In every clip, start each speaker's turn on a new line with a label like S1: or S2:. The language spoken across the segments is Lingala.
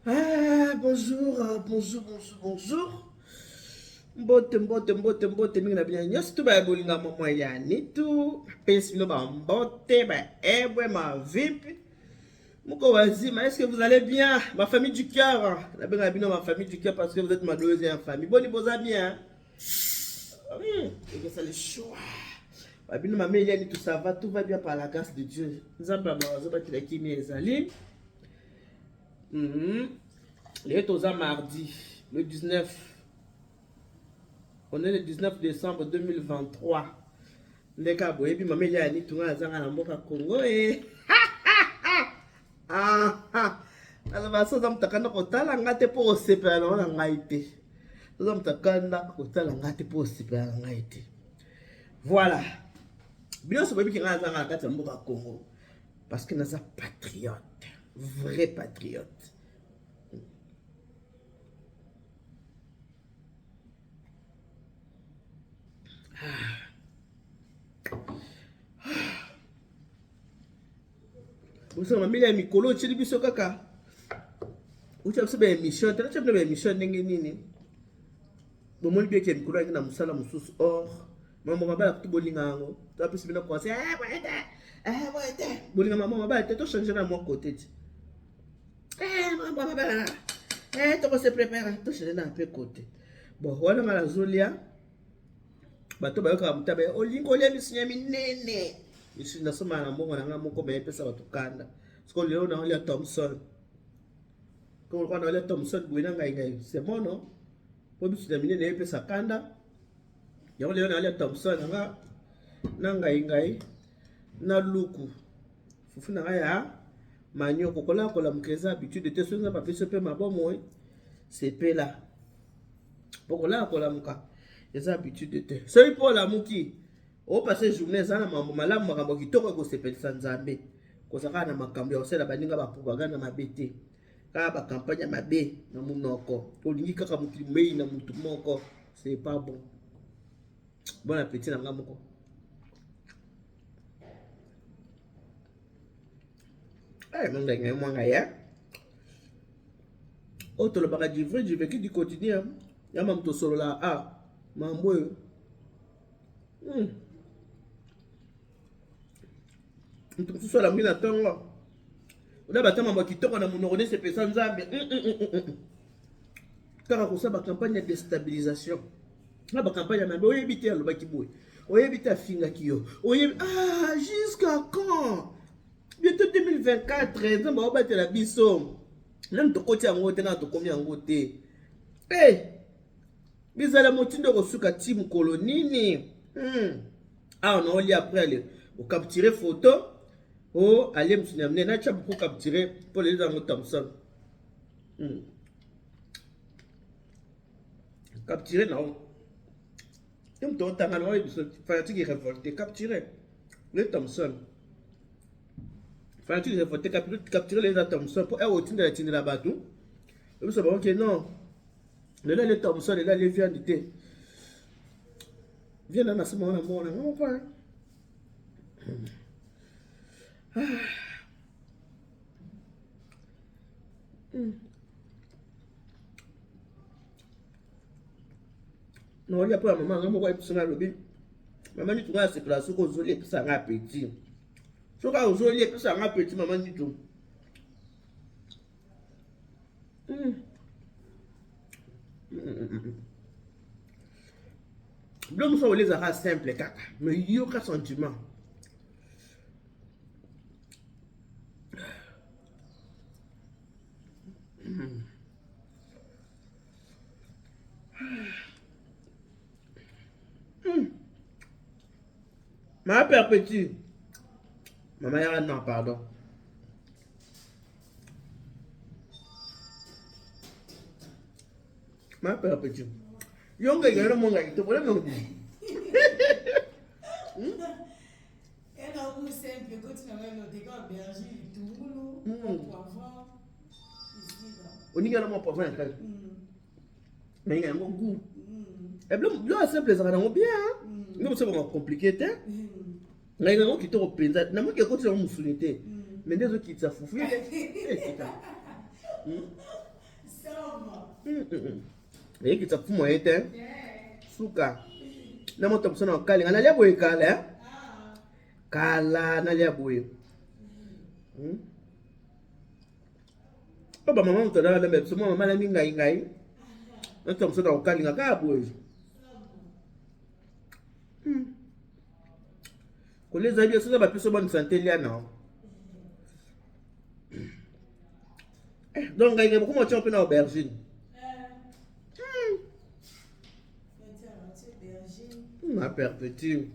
S1: Ah, bonjour, euh, bonjour, bonjour, bonjour. Mbote, mbote, mbote, mbote mingi na bino nyonso tu baya bolinga mama ya nitu. Pesi bino ba mbote, ba ebwe, ma vipi. Moko wazima, est-ce que vous allez bien? Ma famille du cœur. La benga bino ma famille du cœur parce que vous êtes ma deuxième famille. Boni boza bien. Et que ça le choix. Babino mama Eliane tout ça va, tout va bien par la grâce de Dieu. Nzambe abazobatela kimia ezali. Lelo toza mardi le 19. On est le 19 décembre 2023. Ndeka boyebi mama Eliane tunga azanga na mboka Congo eh. Ah, ah. Aloba so oza moto akanda kotala nga te mpo osepela nango na ngai te. Oza moto akanda kotala nga te mpo osepela na ngai te. Voilà. Bino nyonso boyebi ke ngai nazanga na kati ya mboka Congo parce que naza patriote, vrai patriote. Ah. Bosala mameli ya mikolo otyeli biso kaka otya biso baémission te natya bino baémission ndenge nini bomoni bieke ya mikolo yangi na mosala mosusu or mambo mabala kutu bolinga yango toapesi bino conseil eh, boye te eh, boye te bolinga mambo mabala te tochange na mwa kote ti eh, mambo mabala tokose prépare tochange na mpe kote bon wana nga nazolia bato bayokaka motaba ya olingi olia misunya minene misunya nasomaka na mbongo na ngai moko me epesa bato kanda sikoyo lelo naolia thomson koloka naolia thomson boye na ngai ngai c'est bon non po misunya minene epesa kanda yango lelo naolia thomson na nga na ngai ngai na luku fufu na ngai ya manioko kola kolamuka eza habitude te soki nzambe apesi mpe mabomoi sepela po kolala kolamuka eza habitude te soki mpo olamuki opase journée eza na mambo malamu makambo kitoko ekosepelisa nzambe koza kaka na makambo ya kosala baninga bapropagande mabe te kaka bakampagne ya mabe na monoko olingi kaka mokili mei na motu moko c'est pas bon bon appétit na nga moko eh, monga mwanga ya oyo tolobaka du vrai du vécu du quotidien ya mamu tosolola a ah, mambo oyo hmm. moto mosusu alambi na ntongo oda bata mambo ya kitoko na monoko nde sepesa nzambe hmm, hmm, kaka kosala bacampagne ya déstabilisation na bacampagne ya mabe oyebi te alobaki boye oyebi te afingaki yo oyebi ah jusqu'à quand bientôt 2024 nzambe aobatela biso nanu tokoti yango te nanu tokomi yango te hey, eh, bizala motindo ekosuka ti mokolo nini hmm. awa naolia après ale ocapture photo o alie mosuni ya monene natya boko capture mpo lelo yango thomson hmm. capture nao yo moto otanga na oyebi biso fanatique révolté capture le thomson fanatique révolté capture le thomson mpo ere otindela tindela bato oyebiso bango ke non lelo ale thomson lelo ale viande te viande na nsima wana mona ngo moko ah. Mm. Naolia mpo ya mama nga moko ayebisi nga alobi mama nitu nga asepela soki ozolia epesa nga apeti soki ozolia epesa nga apeti mama nitu mm. Mm. Biloko mosusu olia ezalaka simple kaka mais yoka sentiment mm. Hmm. Mama perpétue. Maman yaka non, pardon. Mama perpétue. Yo ngai ngai monga ito problème no.
S2: Ena ou simple koti na ngai loteka aubergine, litungulu, poivron.
S1: Oninga na mwa poivron ya kali. Nalinga yango goût. Biloko ya simple ezalaka nango bien. Nde mosusu ebonga compliqué te. Nalinga yango kitoko mpenza. Namoki ekoti yango mosuni te. Mais nde ezokitisa fufu. Esika. Eyekisa fumu ye te. Suka. Na moto mosusu na kokalinga nalia boye kala eh? Kala nalia boye. Oyo bamama moto alala lembe biso mwa mama alami ngai ngai. Moto mosusu na kokalinga kaka boye. Kolia ezali bien soki bapesi bonne santé lia na. Eh, donc ngai ngai bokoma otya mpe na aubergine. Ma perpétue.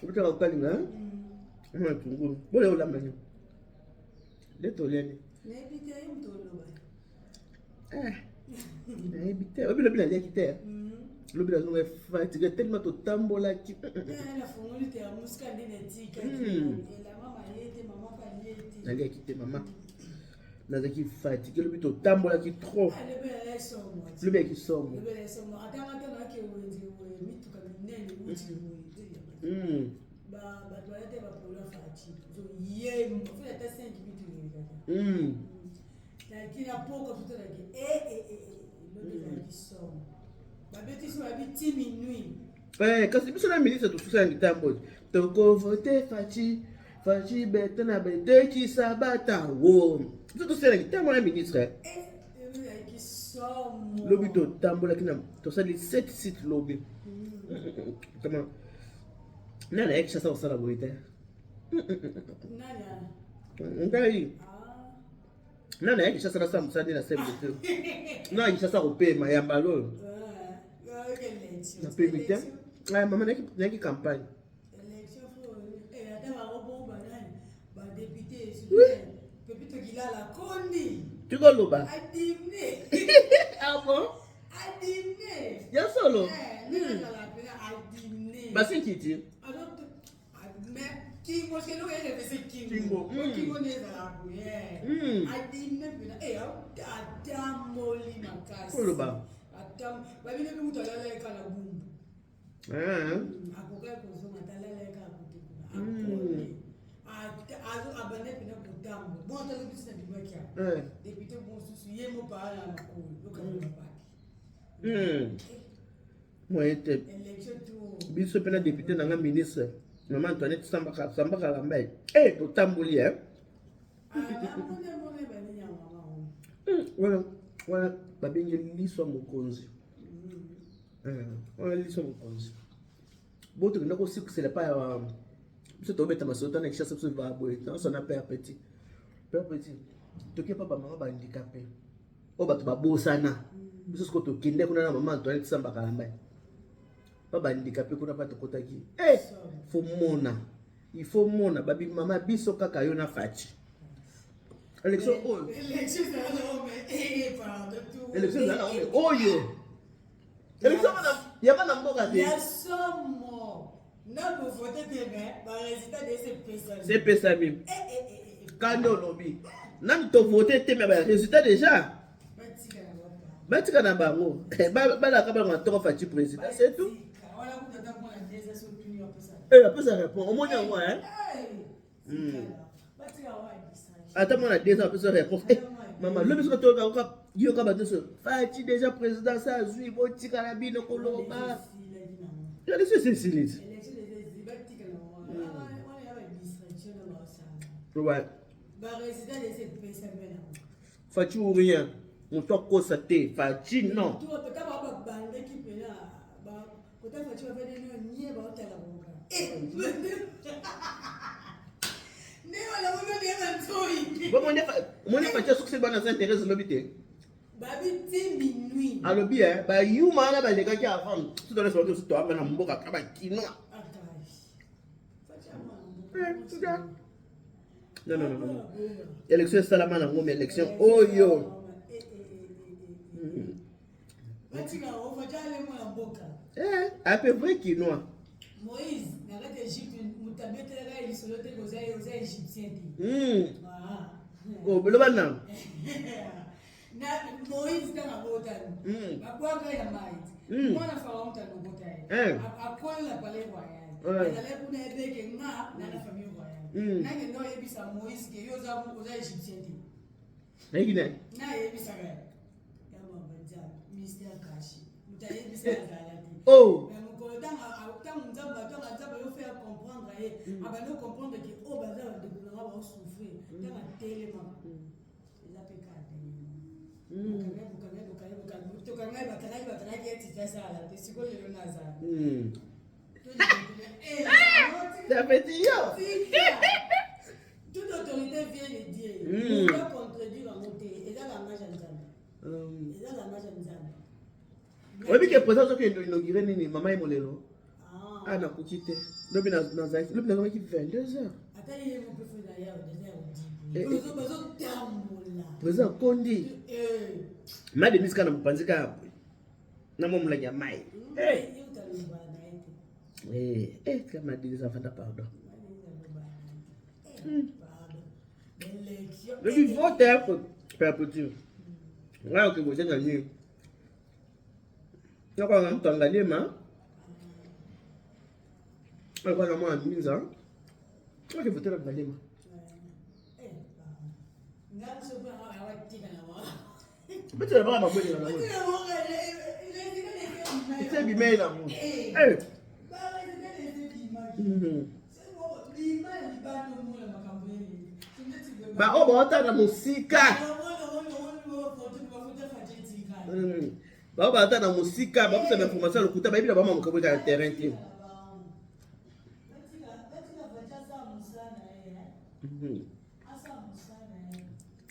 S1: Obitaka kokalinga mwana tungulu boya olamba nini nde toliani nayebi te oyebi lobi naliaki te lobi nazonga fatigue tellement totambolaki. Naliaki te mama, nazalaki fatigue lobi, totambolaki trop lobi, yaki somo.
S2: Bato baya te, bapolo afaci ye ata 5 minutes naki na poko totalaki lobi ezalaki somo, babeti so babi ti minuit.
S1: Kasi biso na ministre tosusa ya mitambo, tokovote Fatshi, Fatshi Béton na bedekisa bata wo. Biso tosala mitambo na ministre.
S2: Ezalaki somo.
S1: Lobi totambolaki na tosali 7 site lobi. Kama nani ayaki Kinshasa kosala boye te?
S2: Nani?
S1: Ngai nani ayaki Kinshasa nasala mosala nde na sembe te, nani Kinshasa kopema ya mbala oyo napemi te. Mama, nayaki campagne.
S2: Élection fo ata bango bongo banani badéputé Pepito Kilala kondi.
S1: Tikoloba.
S2: Adimne.
S1: Ah bon?
S2: Adimne.
S1: Ya solo.
S2: Nazala mpena adimne.
S1: Basinkiti.
S2: Mais kingo eloko erevese kingo.
S1: Kingo.
S2: Kingo nde ezala boye, adimne mpena, atamboli makasi.
S1: Koloba.
S2: Babino mpe mutu alala ye kaka na Bumbu, akokaki kozonga te, alala ye kaka kote kuna, abanda mpena kotambola bon. Ata lobi na bimaki ya député mosusu ye mo paa na makolo yokaa baki.
S1: Moye te.
S2: Élection tour.
S1: Biso mpe na député na nga ministre mama Antoinette Sambaka Sambaka Lambai e totamboli e.
S2: Amone mone banini ya mama.
S1: Wana wana babengi liso ya mokonzi. Wana liso ya mokonzi bo tokenda kosikusela epai ya biso, tobeta masolo tana Kinshasa. Biso baboye nyonso na père petit, père petit toke mpa bamama bahandicapé oyo bato babosana biso. Sikoyo tokende kuna na mama Antoinette Sambaka Lambai mpa bahandicapé kuna mpa tokotaki. Faut mona, il faut mona babi mama biso kaka yo na Fatshi élection oyo.
S2: Élection ezala nango mais pardon tout.
S1: Élection ezala nango mais oyo élection ya bana mboka te.
S2: Ya somo na bovote te, mais barésultat de sepesami.
S1: Sepesami kande olobi nani tovote te, mais barésultat déjà.
S2: Batika na bapa.
S1: Batika na bango, balaka bango atoko Fatshi président, c'est tout.
S2: Wana kuta ata mwana ndeza so tuni apesa.
S1: Apesa réponse, omoni yango.
S2: Batika wa distraction.
S1: Ata mwana 2 ans apesa réponse. Mama, lobi soki toyoka yoka bato nyonso Fatshi déjà président sa azwi, botikala bino koloba élection esili.
S2: Élection eza batika na wana wana ya badistraction na basala. Barésultat eza epesami nango.
S1: Fatshi ou rien, moto akosa te, Fatshi non.
S2: Kota bao babandaki mpena kota Fatshi bafandi nie baotala koka nde balamono nde banzoi.
S1: Omoni Fatshi asukisi bana Saint Thérèse lobi te.
S2: Babi ti minuit.
S1: Alobi bayuma wana balekaki avant so tolesa bango so toamba na mboka ka bakinois. Non, non, non, non, élection esalama nango, mais élection oyo.
S2: Batika o Fatshi ale mwana mboka.
S1: Ape vrai kinois.
S2: Moïse na kati ya Egypte, moto abetelaka ye lisolo te koza oza égyptien te.
S1: Loba na.
S2: Na Moïse ntango abotami, babwaka ye na mai. Mwana Farao moto alokota ye, akoli na palais royal, azalaki kuna ebeke nga na famille royale. Nakende oyebisa Moïse ke yo oza égyptien te?
S1: Nayeki nani?
S2: Nayebisaka ye. Mystère caché. Moto ayebisa azala te.
S1: Oh.
S2: Mais mokolo ntango Nzambe ntango Nzambe ayo faire comprendre ye, abandi comprendre que oh baza bandeko na nga baosouffrir. Ntango atelema eza mpe kaka ndenge tokangaki bakangaki bakangaki ye titi asala te sikoyo lelo nazala.
S1: Ça fait dire.
S2: Toute autorité vient de Dieu. Mm. Contredire yango te, eza langage ya Nzambe. Eza langage ya Nzambe.
S1: Oyebi ke président soki inaugure nini mama ye molelo, ah nakoki te. Lobi nazalaki, lobi nazalaki 22 heures.
S2: Ata ye moko mpe na ya deja bazotambola.
S1: Président akondi ma demise kaka na mopanzi kaka boye na mwa molangi ya mai. Tika madenise afanda, pardon. Lobi vote ya petit ngai oke bozenga nini nakwanga moto angalema alikuwa na mwana minza oke vote na Ngalema. Betela baka mabwele na nango ete bimei nango. Baoyo baotala mosika, bao baata na mosika, bapesa bainformation ya lokuta, bayebi na bama mokambo eza na terrain te.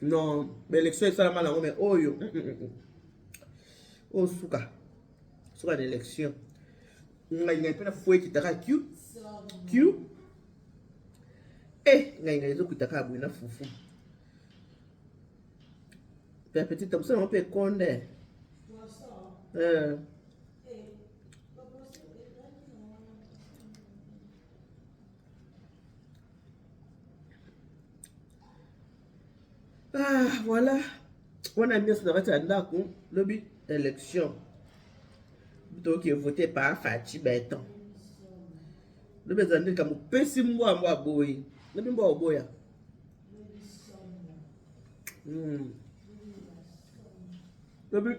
S1: Non, baélection esalama nango, mais oyo oyo suka suka na élection. Ngai ngai mpe na fufu ekitaka q q e ngai ngai ezokitaka boye na fufu pe petit mosala yango mpe ekonde. Eh. Ah, voilà, wana nyonso na kati ya ndako. Lobi élection, tokoki vote par Fatshi Béton. Lobi eza nde likambo pesi mbwa mbwa boyi, lobi mbwa oboya. Lobi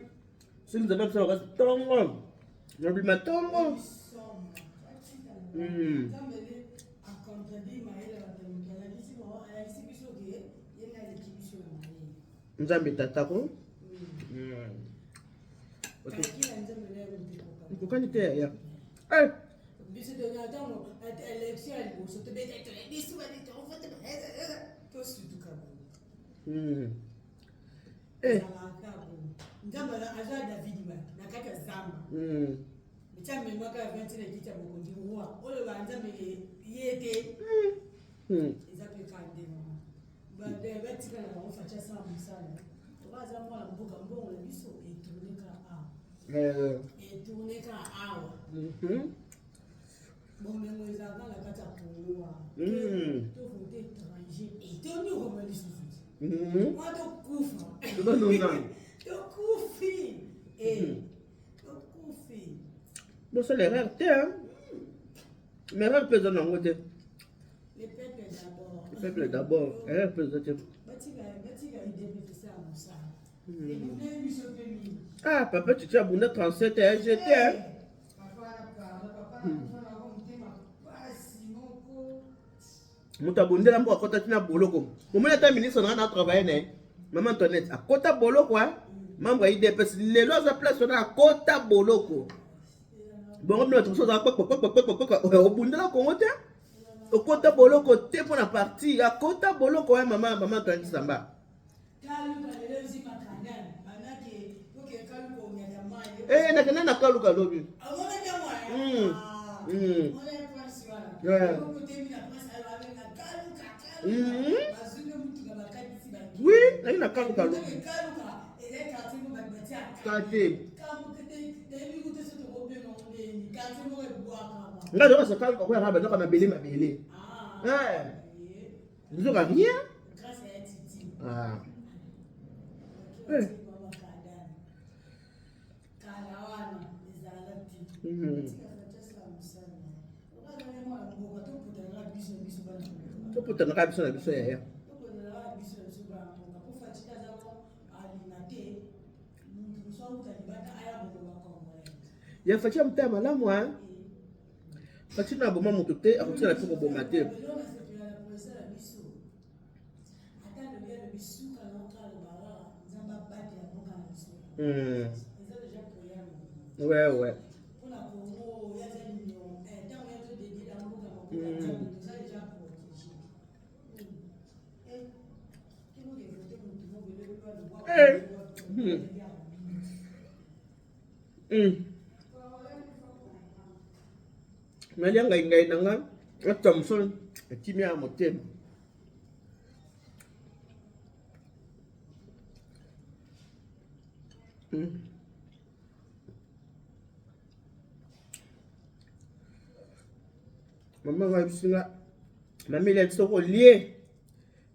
S1: soki Nzambe apesa makasi, ntongo nobima ntongo.
S2: Acontredire mayele bato ya moto alakisi bango, alakisi biso ke ye nde aleki biso na mayele.
S1: Nzambe tatako.
S2: Kaki na Nzambe na ye moto ekoka.
S1: Ekokani te yaya.
S2: Biso tona ntango élection ya liboso tobeta biso tosutuka bongo. Ezalaka bongo. Nzambe aza David bato na kati ya zamba eti amemaka ya 20 na kiti ya bokonzi, roi oyo banzambe ye te. Eza mpe ka ndenge batika na bango. Fatshi asala mosala oka aza mwana mboka, mbongo na biso etourne ka awa, etourne ka awa. Bomengo ezalaka na kati ya Kongo wana. Tovote étranger etoni okoma lisusu te wana, tokufa. Tokufi, tokufi.
S1: Bosala erreur te, mais erreur mpe eza nango te.
S2: Le peuple d'abord.
S1: Le peuple d'abord, erreur mpe eza te.
S2: Batika UDPS ya mosala ebundeli biso mpe mingi.
S1: Ah, papa Titi abunda 37 ya gt.
S2: Papa, pardon, papa nakufa nako motema pasi moko.
S1: Moto abundela mpo akɔta ntina boloko. Omoni ata ministre na nga na travaille na ye, mama Antoinette, akɔta boloko, membre ya UDPS, lelo aza place wana, akɔta boloko. Bongo bino bato mosusu aza kpakpakpakpakpakpa, obundela Kongo te, okɔta boloko te mpo na parti. Akɔta boloko ya mama Antoinette Samba.
S2: Kaluka lelo ezima canal banake oke Kaluka onyata mai.
S1: Eh, nakenda na Kaluka lobi.
S2: Amonaki yango. Mona prince wana okotemi na prince ayo abenga Kaluka, Kaluka, bazwi mutuka bakatisi.
S1: Oui, naki na Kaluka lobi.
S2: Kaluka ezali quartier moko bato batia
S1: Kate.
S2: Nayebi kuta so tokobenga ngo ndeni, quartier moko ebwakama.
S1: Nga zoka Kaluka koyaka bandoka mabele mabele. Nzoka rien.
S2: Grâce ya Titi.
S1: Ah.
S2: Kala wana ezala te. Tika Francesca mosala okazali mwana mboka, toputanaka biso na biso bana mboka.
S1: Toputanaka biso na biso yaya.
S2: Toputanaka biso na biso bana mboka po Fatshi aza mo alinga te.
S1: Ya Fatshi ya motema malamu hein. Fatshi na aboma moto te, akotikala mpe koboma te. Ouais, ouais. Eh. Nalia ngai ngai na nga na Thomson ekimia ya motema. Mama ngai biso nga mama elia biso kolie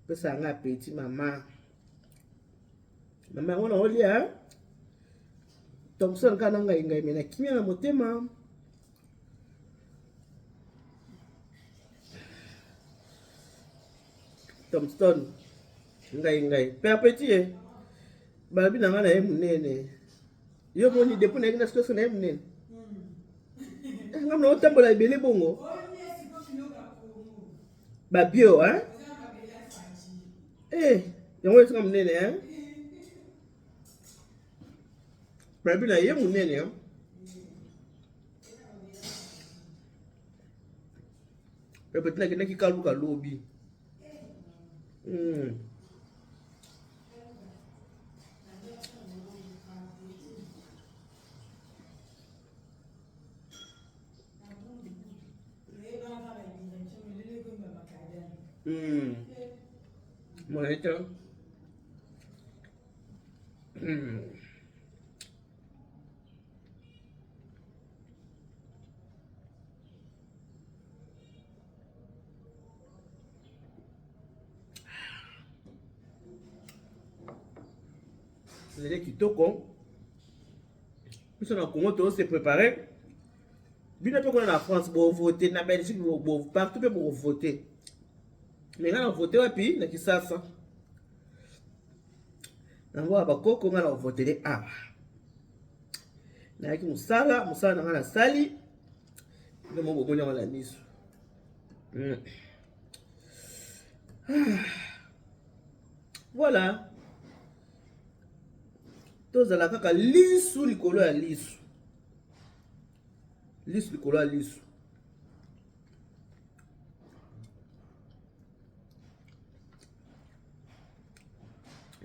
S1: pesa nga apeti mama. Mama yango na olia Thomson kaka na ngai ngai me na kimia na motema. Thomson ngai ngai père petit eh balobi na ngai na ye monene yo moni depuis nayaki na situation na ye monene eh, ngai na otambola ebele bongo babio hein eh yango esika monene hein balobi na ye monene hein père petit nakendaki kaluka lobi. Monitor. Ezali kitoko. Biso na Congo to se préparer. Bino mpe kuna na France bo voter, na Belgique bo partout mpe bo voter. Mais nga na voter wapi? Na Kisasa. Nango ya bakoko nga na votele awa. Nayaki mosala, mosala na nga nasali. Nde mo bomoni yango na miso. Voilà. Tozala kaka lisu likolo ya lisu. Lisu likolo ya lisu.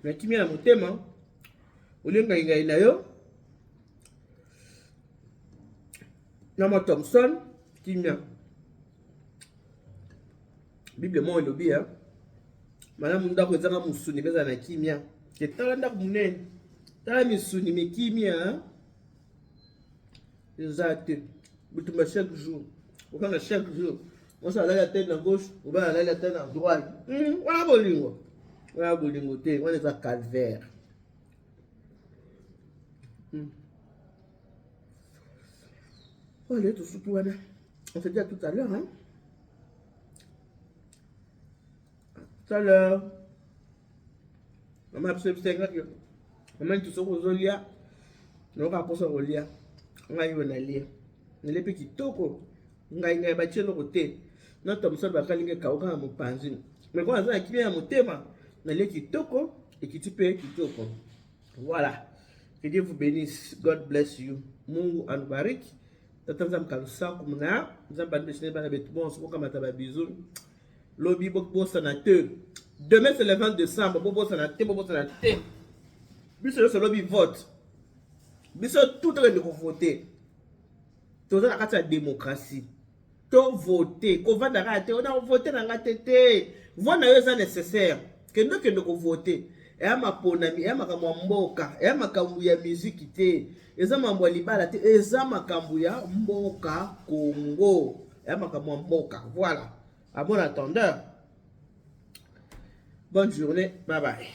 S1: Na kimia na motema, olie ngai ngai na yo. Na mwa Thomson, kimia. Bible moko elobi ya malamu ndako ezanga mosuni mpe ezala na kimia. Ke tala ndako monene, tala misuni me kimia eza te. Bitumba chaque jour, okanga chaque jour. Mwasi alali ata na gauche, mobali alali ata na droite. Wana bolingo, wana bolingo te, wana eza calvaire. Allez, tosuki wana. On se dit à tout à l'heure, hein. À tout à l'heure. Mama biso ebisengaki mama nti soki ozolia nayoka mposa kolia ngai oyo nalia nalia mpe kitoko ngai ngai batie eloko te na thomson bakalinga ekauka na mopanzi mais kwa naza na kimia ya motema nalie kitoko ekiti mpe kitoko. Voilà, que Dieu vous bénisse. God bless you. Mungu anubariki. Tata Nzambe kalusaku muna Nzambe anubeshine bana betu bonso bokamata ba bisous. Lobi bobosana te. Demain c'est le 20 décembre, bobosana te, bobosana te. Biso nyonso lobi vote. Biso tout tokende kovote. Toza na kati ya démocratie. To vote, kovanda kaka te, ona vote na nga te te. Voix na yo eza nécessaire. Kende kende kovote. Eya maponami, eya makambo ya mboka, eya makambo ya miziki te. Eza makambo ya libala te, eza makambo ya mboka Congo. Eya makambo ya mboka. Voilà. À bon attendeur. Bonne journée. Bye bye.